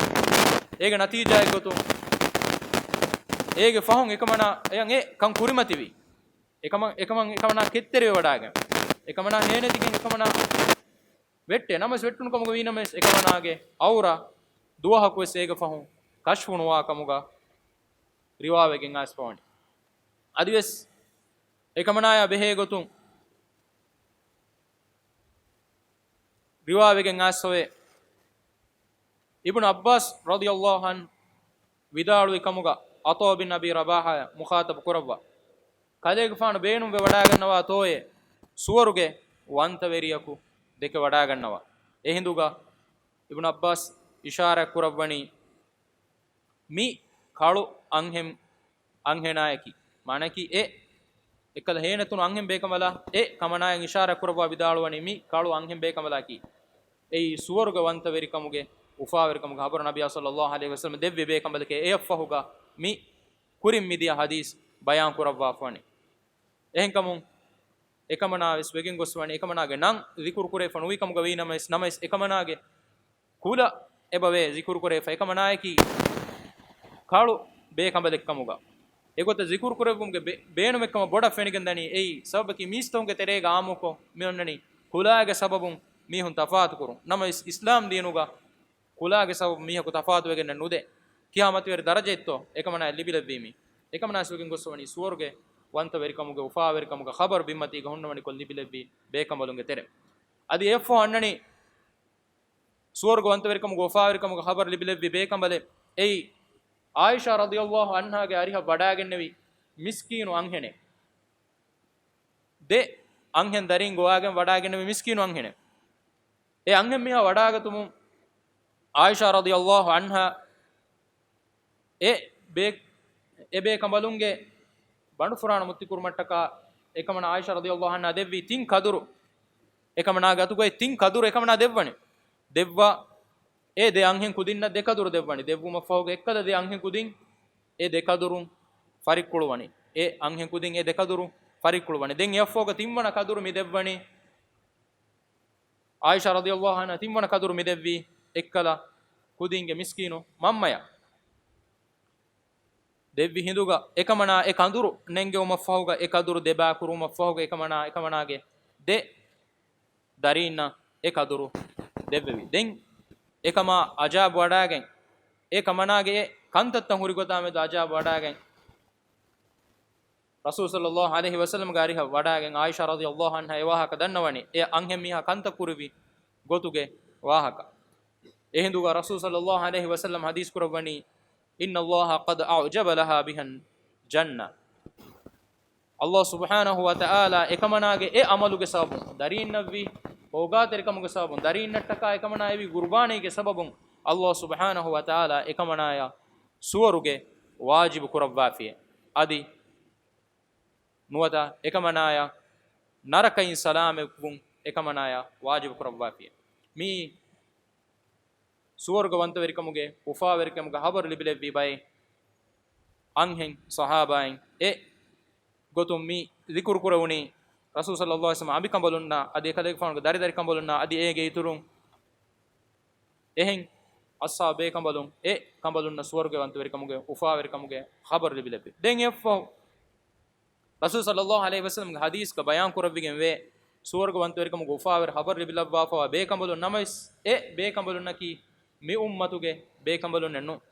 އޭގެ ނަތީޖާއެއްގޮތުން އޭގެ ފަހުން އެކަމަނާ އެޔަށް އެ ކަން ކުރިމަތިވި. އެކަމަށް، އެކަމަށް، އެކަމަނާ ކެތްތެރިވެވަޑާގެން، އެކަމަނާ ހޭނެތިގެން އެކަމަނާ ވެއްޓޭ. ނަމަވެސް ވެއްޓުނު ކަމުގަ ވީ ނަމަވެސް، އެކަމަނާގެ އައުރަ ދުވަހަކުވެސް އޭގެ ފަހުން ކަޝްފު ނުވާ ކަމުގަ ރިވާވެގެން އައިސްފަވަނީ. އަދިވެސް އެކަމަނާޔާ ބެހޭ ގޮތުން ރިވާވެގެން އައިސްފަވޭ. އިބްނު ޢައްބާސް ރަޟިޔައްލާހު ޢަންހު ވިދާޅުވި ކަމުގަ ޢަޠާ ބިން އަބީ ރަބާޙާއާ މުޚާޠަބު ކުރައްވާ، ކަލޭގެފާނު ބޭނުންވެވަޑާގަންނަވާތޯއޭ ސުވަރުގެ ވަންތަވެރިޔަކު ދެކެވަޑާގަންނަވާ. އެހިނދުގަ އިބްނު ޢައްބާސް އިޝާރާތް ކުރައްވަނީ މި ކަޅު އަންހެން، އަންހެނާޔަކީ. މާނައަކީ އެ އެއްކަލަ ހޭނެތުނު އަންހެން ބޭކަނބަލާ އެ ކަމަނާޔަށް އިޝާރާތް ކުރައްވާ ވިދާޅުވަނީ މި ކަޅު އަންހެން ބޭކަނބަލާއަކީ. އެއީ ސުވަރުގެ ވަންތަވެރިކަމުގެ އުފާވެރިކަމުގެ ޚަބަރު ނަބިއްޔާ ޞައްލައްލާހު ޢަލައިހި ވަސައްލަމަ ދެއްވި ބޭކަނބަލެކޭ. އެއަށްފަހުގަ މި ކުރިން މިދިޔަ ޙަދީޘް ބަޔާން ކުރައްވާފަވަނީ. އެހެންކަމުން އެކަމަނާވެސް ވެގެން ގޮސްފަވަނީ، އެކަމަނާގެ ނަން ޒިކުރު ކުރެވިފަ ނުވި ކަމުގަ ވީ ނަމަވެސް، ނަމަވެސް އެކަމަނާގެ ކުލަ އެބަވޭ ޒިކުރު ކުރެވިފަ، އެކަމަނާޔަކީ ކަޅު ބޭކަނބަލެއްކަމުގަ. އެގޮތަށް ޒިކުރު ކުރެއްވުމުގެ ބޭ-، ބޭނުމެއްކަމަށް ބޮޑަށް ފެނިގެން ދަނީ. އެއީ ސަބަބަކީ މީސްތަކުންގެ ތެރޭގަ އާއްމުކޮށް މި އޮންނަނީ ކުލާގެ ސަބަބުން މީހުން ތަފާތުކުރުން. ނަމަވެސް އިސްލާމް ދީނުގަ ކުލާގެ ސަބަބުން މީހަކު ތަފާތުވެގެންނެއް ނުދޭ. ކިހާ މަތިވެރި ދަރަޖައެއްތޯ އެކަމަނާއަށް ލިބިލެއްވީމީ. އެކަމަނާވެސް ވެގެން ގޮސްފަވަނީ ސުވަރުގެ ވަންތަވެރިކަމުގެ އުފާވެރިކަމުގެ ޚަބަރު ބިންމަތީގަ ހުންނަވަނިކޮށް ލިބިލެއްވި ބޭކަނބަލުންގެ ތެރެ. އަދި އެއަށްފަހު އަންނަނީ ސުވަރުގެ ވަންތަވެރިކަމުގެ އުފާވެރިކަމުގެ ޚަބަރު ލިބިލެއްވި ބޭކަނބަލެއް. އެއީ ޢާއިޝާ ރަޟިޔައްލާހު ޢަންހާގެ އަރިހަށް ވަޑާގެންނެވި މިސްކީނު އަންހެނެއް. ދެ އަންހެން ދަރީން ގޮވާގެން ވަޑާގެންނެވި މިސްކީނު އަންހެނެއް. އެ އަންހެން މީހާ ވަޑާގަތުމުން ޢާއިޝާ ރަޟިޔައްލާހު ޢަންހާ އެ ބޭ-، އެ ބޭކަނބަލުންގެ ބަނޑުފުރާނަ މުއްތިކުރުމަށްޓަކާ އެކަމަނާ ޢާއިޝާ ރަޟިޔައްލާހު ޢަންހާ ދެއްވި ތިން ކަދުރު، އެކަމަނާގެ އަތުގައި ތިން ކަދުރު އެކަމަނާ ދެއްވަނީ. ދެއްވާ އެ ދެ އަންހެން ކުދިންނަށް ދެ ކަދުރު ދެއްވަނީ. ދެއްވުމަށްފަހުގަ އެއްކަލަ ދެ އަންހެން ކުދިން އެ ދެ ކަދުރުން ފަރިއްކުޅުވަނީ. އެ އަންހެން ކުދިން އެ ދެ ކަދުރު ފަރިއްކުޅުވަނީ. ދެން އެއަށްފަހުގަ ތިންވަނަ ކަދުރު މި ދެއްވަނީ ޢާއިޝާ ރަޟިޔައްލާހު ޢަންހާ ތިންވަނަ ކަދުރު މި ދެއްވީ އެއްކަލަ ކުދިންގެ މިސްކީނު މަންމަޔަށް. ދެއްވި ހިނދުގަ އެކަމަނާ އެ ކަދުރު ނެންގެވުމަށްފަހުގަ، އެ ކަދުރު ދެބާ ކުރުވުމަށްފަހުގަ އެކަމަނާ، އެކަމަނާގެ ދެ ދަރީންނަށް އެ ކަދުރު ދެއްވެވި. ދެން އެކަމާ އަޖާބު ވަޑާގެން، އެ ކަމަނާގެ އެ ކަންތައްތައް ހުރި ގޮތާމެދު އަޖާބު ވަޑާގެން، ރަސޫލު ޞައްލައްލާހު ޢަލައިހި ވަސައްލަމްގެ އަރިހަށް ވަޑާގެން ޢާއިޝާ ރަޟިޔައްލާހު ޢަންހާ އެ ވާހަކަ ދަންނަވަނީ، އެ އަންހެން މީހާ ކަންތައް ކުރެއްވި ގޮތުގެ ވާހަކަ. އެހިނދުގަ ރަސޫލު ޞައްލައްލާހު ޢަލައިހި ވަސައްލަމް ޙަދީޘް ކުރައްވަނީ، إن الله قد أوجب لها بها الجنة. ﷲ ސުބްޙާނަހޫ ވަތަޢާލާ އެކަމަނާގެ އެ ޢަމަލުގެ ސަބަބުން، ދަރީންނަށްވީ ހޯގާތެރިކަމުގެ ސަބަބުން، ދަރީންނަށްޓަކާ އެކަމަނާ އެވި ގުރުބާނީގެ ސަބަބުން، ﷲ ސުބްޙާނަހޫ ވަތަޢާލާ އެކަމަނާޔަށް ސުވަރުގެ ވާޖިބު ކުރައްވާފިޔޭ. އަދި ނުވަތަ އެކަމަނާޔަށް ނަރަކައިން ސަލާމަތްވުން އެކަމަނާޔަށް ވާޖިބު ކުރައްވާފިޔޭ. މިއީ ސުވަރުގެ ވަންތަވެރިކަމުގެ އުފާވެރިކަމުގެ ޚަބަރު ލިބިލެއްވި ބައެއް އަންހެން ޞަޙާބާއިން. އެ ގޮތުން މި ޛިކުރު ކުރެވުނީ ރަސޫލު ޞައްލައްލާހު ޢަލައިހި ވަސައްލަމް އަނބިކަނބަލުންނާ އަދި އެކަލޭގެފާނުގެ ދަރިދަރިކަނބަލުންނާ އަދި އޭގެ އިތުރުން އެހެން އަޞްޙާބު ބޭކަނބަލުން އެ ކަނބަލުންނަށް ސުވަރުގެ ވަންތަވެރިކަމުގެ އުފާވެރިކަމުގެ ޚަބަރު ލިބިލެއްވި. ދެން އެއަށްފަހު ރަސޫލު ޞައްލައްލާހު ޢަލައިހި ވަސައްލަމްގެ ޙަދީޘްގަ ބަޔާން ކުރެއްވިގެން ވޭ، ސުވަރުގެ ވަންތަވެރިކަމުގެ އުފާވެރި ޚަބަރު ލިބިލައްވާފަވާ ބޭކަނބަލުން ނަމަވެސް، އެ ބޭކަނބަލުންނަކީ މި އުއްމަތުގެ ބޭކަނބަލުންނެއް ނޫން.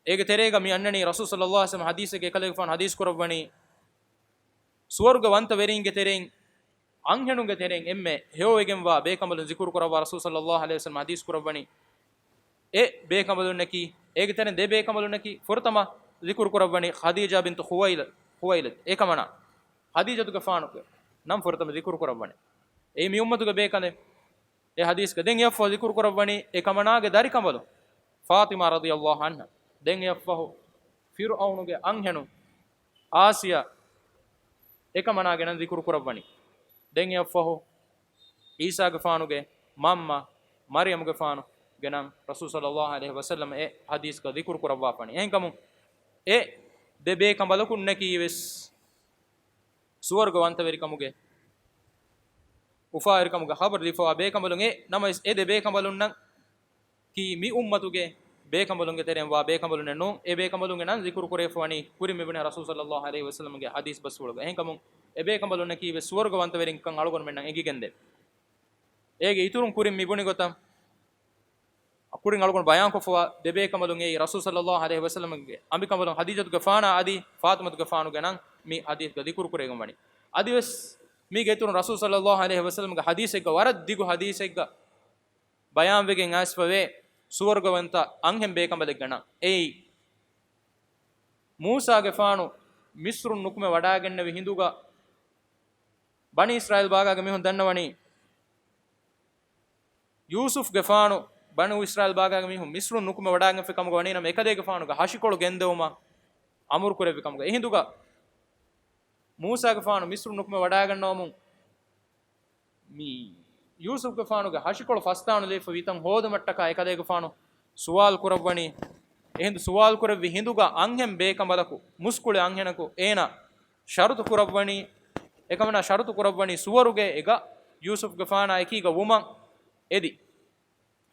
އޭގެ ތެރޭގަ މި އަންނަނީ ރަސޫލު ޞައްލައްލާހު ޢަލައިހި ވަސައްލަމް ޙަދީޘެއްގަ އެކަލޭގެފާނު ޙަދީޘް ކުރައްވަނީ، ސުވަރުގެ ވަންތަވެރީންގެ ތެރެއިން އަންހެނުންގެ ތެރެއިން އެންމެ ހެޔޮވެގެންވާ ބޭކަނބަލުން ޒިކުރު ކުރައްވާ ރަސޫލު ޞައްލައްލާހު ޢަލައިހި ވަސައްލަމް ޙަދީޘް ކުރައްވަނީ، އެ ބޭކަނބަލުންނަކީ، އޭގެ ތެރެއިން ދެ ބޭކަނބަލުންނަކީ، ފުރަތަމަ ޒިކުރު ކުރައްވަނީ ޚަދީޖާ ބިންތު ޚުވައިލަ-، ޚުވައިލިދު. އެކަމަނާ ޚަދީޖަތުގެފާނުގެ ނަން ފުރަތަމަ ޒިކުރު ކުރައްވަނީ. އެއީ މި އުއްމަތުގެ ބޭކަލެއް. އެ ޙަދީޘްގަ ދެން އެއަށްފަހު ޛިކުރު ކުރައްވަނީ އެ ކަމަނާގެ ދަރިކަނބަލުން ފާޠިމާ ރަޟިޔަﷲ ޢަންހާ. ދެން އެއަށްފަހު ފިރުޢައުނުގެ އަންހެނުން އާސިޔާ އެކަމަނާގެ ނަން ޛިކުރު ކުރައްވަނީ. ދެން އެއަށްފަހު ޢީސާގެފާނުގެ މަންމަ މަރްޔަމުގެފާނުގެ ނަން ރަސޫލު ޞައްލަﷲ ޢަލައިހި ވަސައްލަމަ އެ ޙަދީޘްގަ ޛިކުރު ކުރައްވާފަނީ. އެހެންކަމުން އެ ދެ ބޭކަނބަލަކުންނަކީވެސް ސުވަރުގަވަންތަވެރިކަމުގެ، އުފާވެރިކަމުގެ ޚަބަރު ލިބިފަވާ ބޭކަނބަލުން އެ. ނަމަވެސް އެ ދެ ބޭކަނބަލުންނަކީ މި އުއްމަތުގެ ބޭކަނބަލުންގެ ތެރެއިން ވާ ބޭކަނބަލުންނެއް ނޫން. އެ ބޭކަނބަލުންގެ ނަން ޛިކުރު ކުރެވިފަވަނީ ކުރިން މި ބުނި ރަސޫލު ޞައްލަﷲ ޢަލައިހި ވަސައްލަމަގެ ޙަދީޘް ބަސްފުޅުގަ. އެހެންކަމުން އެ ބޭކަނބަލުންނަކީވެސް ސުވަރުގަވަންތަވެރިންކަން އަޅުގަނޑުމެންނަށް އެނގިގެންދޭ. އޭގެ އިތުރުން ކުރިން މި ބުނި ގޮތަށް، ކުރިން އަޅުގަނޑު ބަޔާންކޮށްފަވާ ދެ ބޭކަނބަލުން އެއީ ރަސޫލު ޞައްލަﷲ ޢަލައިހި ވަސައްލަމަގެ އަނބިކަނބަލުން ޚަދީޖަތުގެފާނާ އަދި ފާޠިމަތުގެފާނުގެ ނަން މި ޙަދީޘްގަ ޛިކުރު ކުރެވިގެން ވަނީ. އަދިވެސް މީގެ އިތުރުން ރަސޫލު ޞައްލަﷲ ޢަލައިހި ވަސައްލަމަގެ ޙަދީޘެއްގަ، ވަރަށް ދިގު ޙަދީޘެއްގަ ބަޔާންވެގެން އައިސްފަވޭ ސުވަރުގަވަންތަ އަންހެން ބޭކަނބަލެއްގެ ނަން. އެއީ، މޫސާގެފާނު މިޞްރުން ނުކުމެ ވަޑައިގެންނެވި ހިނދުގަ ބަނީ އިސްރާއީލް ބާގާގެ މީހުން ދަންނަވަނީ، ޔޫސުފްގެފާނު ބަނޫ އިސްރާއީލް ބާގާގެ މީހުން މިޞްރުން ނުކުމެ ވަޑައިގެންފި ކަމުގަ ވަނީނަމަ، އެކަލޭގެފާނުގެ ހަށިކޮޅު ގެންދެވުމަށް އަމުރު ކުރެއްވި ކަމުގަ. އެހިނދުގަ މޫސާގެފާނު މިޞްރުން ނުކުމެ ވަޑައިގަންނަވަމުން، މި ޔޫސުފްގެފާނުގެ ހަށިކޮޅު ފަސްދާނުލައިފަ ވިތަން ހޯދުމަށްޓަކާ އެކަލޭގެފާނު ސުވާލު ކުރައްވަނީ. އެހިނދު ސުވާލު ކުރެއްވި ހިނދުގަ އަންހެން ބޭކަނބަލަކު، މުސްކުޅި އަންހެނަކު އޭނާ ޝަރުތު ކުރައްވަނީ، އެކަމަނާ ޝަރުތު ކުރައްވަނީ ސުވަރުގެ އެގަ ޔޫސުފްގެފާނާ އެކީގަ ވުމަށް އެދި.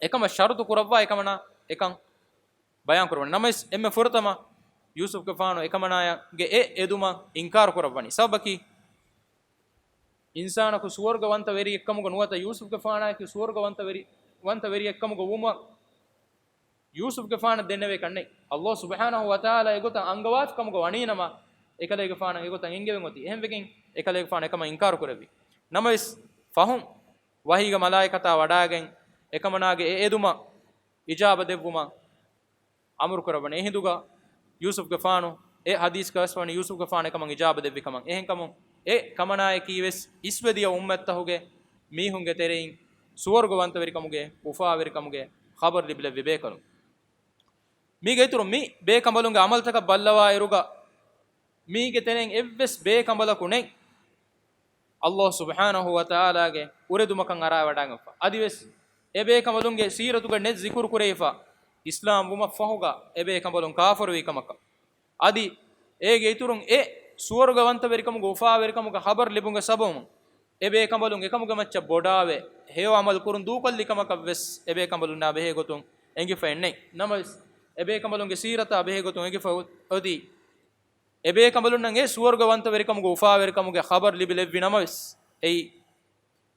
އެކަމަށް ޝަރުތު ކުރައްވާ އެކަމަނާ އެކަން ބަޔާން ކުރައްވަނީ. ނަމަވެސް އެންމެ ފުރަތަމަ ޔޫސުފްގެފާނު އެކަމަނާގެ އެ އެދުމަށް އިންކާރު ކުރައްވަނީ. ސަބަބަކީ، އިންސާނަކު ސުވަރުގަވަންތަވެރިއެއްކަމުގަ ނުވަތަ ޔޫސުފްގެފާނާއެކު ސުވަރުގަވަންތަވެރި، ވަންތަވެރިއެއްކަމުގަ ވުމަށް ޔޫސުފްގެފާނަށް ދެންނެވޭ ކަންނެއް. ﷲ ސުބްޙާނަހޫ ވަތަޢާލާ އެގޮތަށް އަންގަވާފި ކަމުގަ ވަނީނަމަ، އެކަލޭގެފާނަށް އެގޮތަށް އެންގެވެން އޮތީ. އެހެންވެގެން އެކަލޭގެފާނު އެކަމަށް އިންކާރު ކުރެއްވި. ނަމަވެސް، ފަހުން ވަޙީގެ މަލާއިކަތާ ވަޑައިގެން އެކަމަނާގެ އެ އެދުމަށް އިޖާބަ ދެއްވުމަށް އަމުރު ކުރައްވަނީ. އެހިނދުގަ ޔޫސުފްގެފާނު އެ ޙަދީޘްގަ ވެސް ވަނީ ޔޫސުފްގެފާނު އެކަމަށް އިޖާބަ ދެއްވި ކަމަށް. އެހެންކަމުން އެ ކަމަނާއަކީ ވެސް އިސްވެދިޔަ އުއްމަތްތަހުގެ މީހުންގެ ތެރެއިން ސުވަރުގަވަންތަވެރިކަމުގެ އުފާވެރިކަމުގެ ޚަބަރު ލިބިލެއްވި ބޭކަލުން. މީގެ އިތުރުން މި ބޭކަނބަލުންގެ ޢަމަލުތަކަށް ބައްލަވާއިރުގަ، މީގެ ތެރެއިން އެއްވެސް ބޭކަނބަލަކު ނެތް ﷲ ސުބްޙާނަހޫ ވަތަޢާލާގެ އުރެދުމަކަށް އަރާވަޑައިގެންފަ. އަދިވެސް އެ ބޭކަނބަލުންގެ ސީރަތުގަ ނެތް ޒިކުރު ކުރެވިފަ، އިސްލާމް ވުމަށްފަހުގަ އެ ބޭކަނބަލުން ކާފަރުވީ ކަމަކަށް. އަދި އޭގެ އިތުރުން އެ ސުވަރުގަވަންތަވެރިކަމުގެ އުފާވެރިކަމުގެ ޚަބަރު ލިބުމުގެ ސަބަބުން އެ ބޭކަނބަލުން އެކަމުގެ މައްޗަށް ބޮޑާވެ، ހެޔޮ ޢަމަލު ކުރުން ދޫކޮށްލި ކަމަކަށް ވެސް އެ ބޭކަނބަލުންނާ ބެހޭ ގޮތުން އެނގިފައެއް ނެތް. ނަމަވެސް، އެ ބޭކަނބަލުންގެ ސީރަތާ ބެހޭ ގޮތުން އެނގިފަ އޮތީ، އެ ބޭކަނބަލުންނަށް އެ ސުވަރުގަވަންތަވެރިކަމުގެ ޚަބަރު ލިބިލެއްވި ނަމަވެސް، އެއީ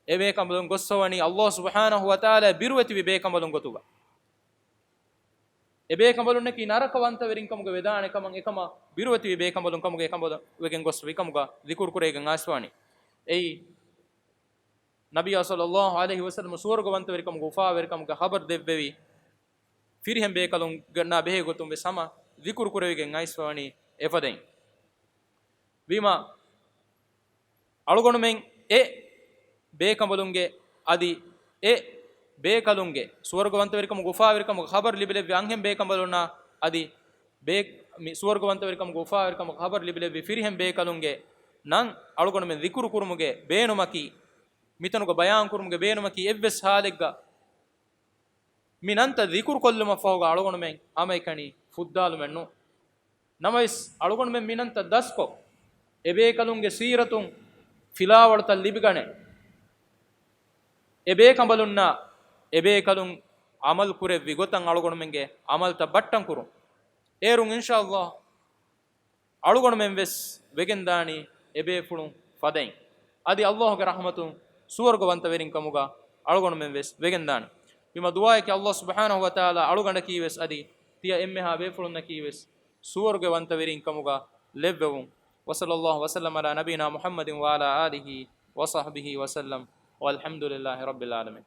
އެ ބޭކަނބަލުން ގޮއްސަވަނީ ﷲ ސުބްޙާނަހޫ ވަތަޢާލާ ބިރުވެތިވި ބޭކަނބަލުން ގޮތުގަ. އެ ބޭކަނބަލުންނަކީ ނަރަކަވަންތަވެރިން ކަމުގަ ވެދާނެ ކަމަށް އެކަމަށް ބިރުވެތިވި ބޭކަނބަލުން ކަމުގަ އެކަނބަލު ވެގެން ގޮސްފި ކަމުގަ ޒިކުރު ކުރެވިގެން އައިސްފަވަނީ. އެއީ، ނަބިއްޔާ ޞައްލަﷲ ޢަލައިހި ވަސައްލަމަ ސުވަރުގަވަންތަވެރިކަމުގެ އުފާވެރިކަމުގެ ޚަބަރު ދެއްވެވި ފިރިހެން ބޭކަލުންނާ ބެހޭ ގޮތުން ވެސް ހަމަ ޒިކުރު ކުރެވިގެން އައިސްފަވަނީ އެފަދައިން. ވީމާ، އަޅުގަނޑުމެން އެ ބޭކަނބަލުންގެ އަދި އެ ބޭކަލުންގެ ސުވަރުގަވަންތަވެރިކަމުގެ އުފާވެރިކަމުގެ ޚަބަރު ލިބިލެއްވި އަންހެން ބޭކަނބަލުންނާ އަދި ބޭ-، މި ސުވަރުގަވަންތަވެރިކަމުގެ އުފާވެރިކަމުގެ ޚަބަރު ލިބިލެއްވި ފިރިހެން ބޭކަލުންގެ ނަން އަޅުގަނޑުމެން ޒިކުރު ކުރުމުގެ ބޭނުމަކީ، މިތަނުގަ ބަޔާން ކުރުމުގެ ބޭނުމަކީ އެއްވެސް ހާލެއްގަ މި ނަންތައް ޒިކުރު ކޮށްލުމަށްފަހުގަ އަޅުގަނޑުމެން ހަމައެކަނި ފުއްދާލުމެއް ނޫން. ނަމަވެސް، އަޅުގަނޑުމެން މި ނަންތައް ދަސްކޮށް، އެބޭކަލުންގެ ސީރަތުން ފިލާވަޅުތައް ލިބިގަނެ، އެބޭކަނބަލުންނާ އެބޭކަލުން ޢަމަލު ކުރެއްވި ގޮތަށް އަޅުގަނޑުމެންގެ ޢަމަލުތައް ބައްޓަން ކުރުން. އޭރުން އިންޝާﷲ އަޅުގަނޑުމެން ވެސް ވެގެންދާނީ އެބޭފުޅުން ފަދައިން. އަދި ﷲ ގެ ރަޙްމަތުން ސުވަރުގަވަންތަވެރިން ކަމުގަ އަޅުގަނޑުމެން ވެސް ވެގެންދާނެ. ވީމާ ދުޢާއަކީ ﷲ ސުބްޙާނަހޫ ވަތަޢާލާ އަޅުގަނޑަކީ ވެސް އަދި ތިޔަ އެންމެހާ ބޭފުޅުންނަކީ ވެސް ސުވަރުގަވަންތަވެރިން ކަމުގަ ލެއްވެވުން. وصلى الله وسلم على نبينا محمد وعلى آله وصحبه وسلم والحمد لله رب العالمين.